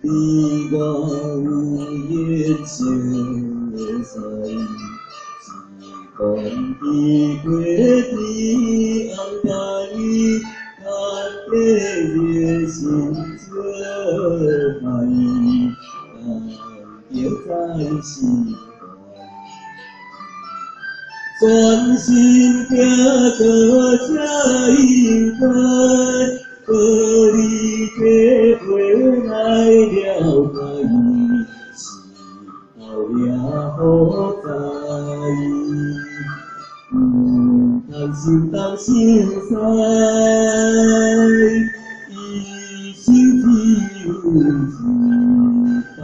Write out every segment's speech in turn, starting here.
你我有緣相似，只管伫過天安排，咱的熱心做伴，咱著在心肝，專心行道才應該。道理體會來了解，是後也好在，毋通心東心西，一生只有一擺，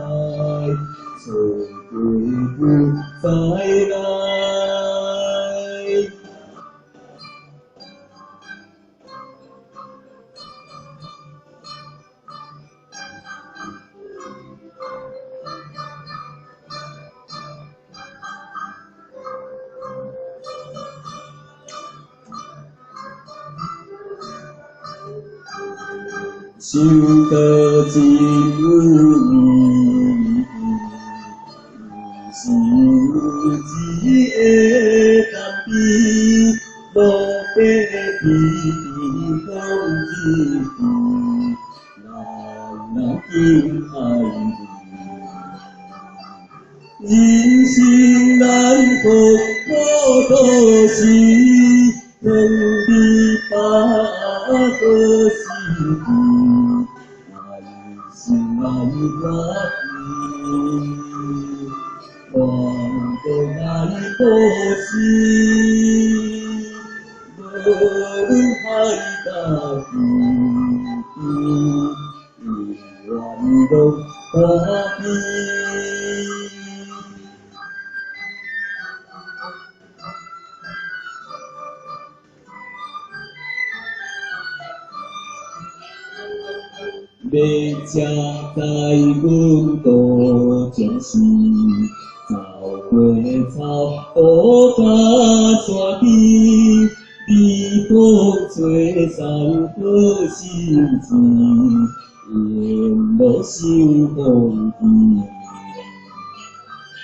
錯過不再來。修道真有意義，毋是有一个淡悲，路白皮皮讲一句，人人敬爱你。人生难逢苦多时，当你把好时机，爱心爱乐意，愿都来布施，无论海角天边，永远拢欢喜。马车载阮途中时，走过草埔佮山边，微风吹送好心情，沿路受风景。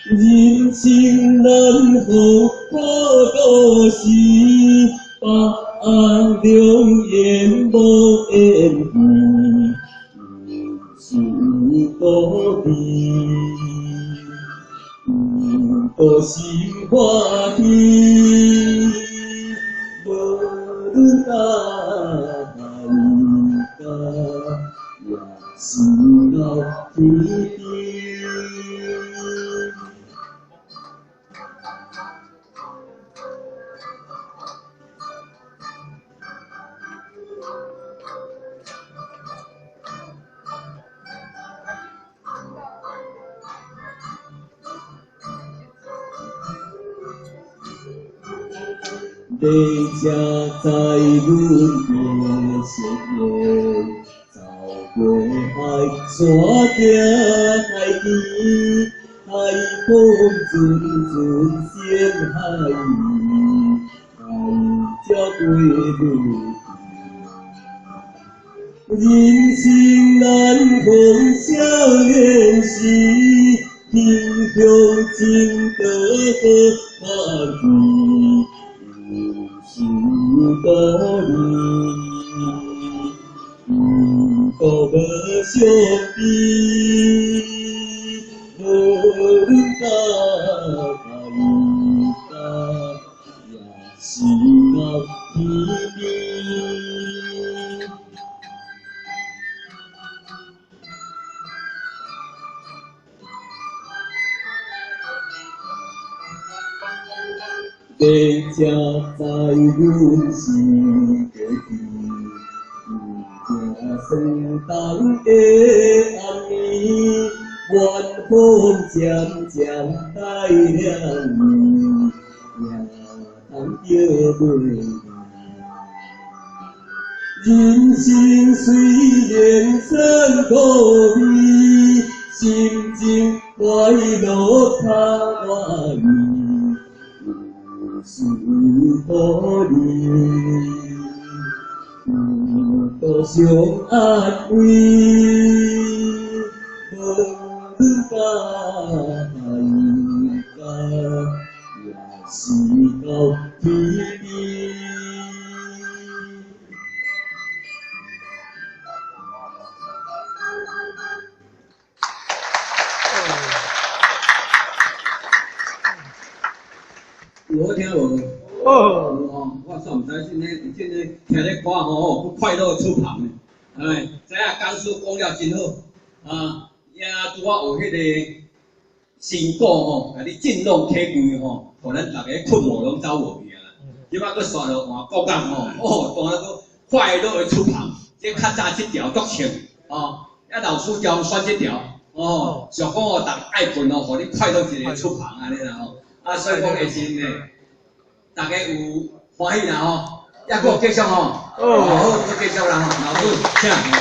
人生难逢苦多时，别人良缘无缘分。有道理，有道心欢喜，无论大海角，也是到天边。马车载阮过雪原，走过海山，行海边，海风阵阵仙海味，海鸟飞落去。人生难逢少年时，天雄情得好欢喜。有道理，有道无相比，无论大海角，也是到天边。马车载阮是过去，不惊霜冻的暗暝，晚风渐渐带凉意，也通叫袂离。人生虽然算苦味，心情快樂較滿意。有道理，有道相安慰，无是到天邊。有好聽無？哦，有吼，我煞毋知這个這个聽咧歌吼，閣快樂出旁呢。哎，知影講師講了真好，啊，也拄仔有彼個成果吼，共你振聾起櫃吼，予咱逐个困惑攏走無去啊啦。這擺閣煞落換國樂吼，哦，當然閣快樂的出旁，這較早這條足唱，哦，啊老師叫選這條，哦，想講哦，逐愛睏哦，予你快樂一个出旁按呢啦吼。啊，所以講下時呢，逐家有歡喜啦吼，猶閣有繼續吼，哦好，閣繼續啦吼，老師，請。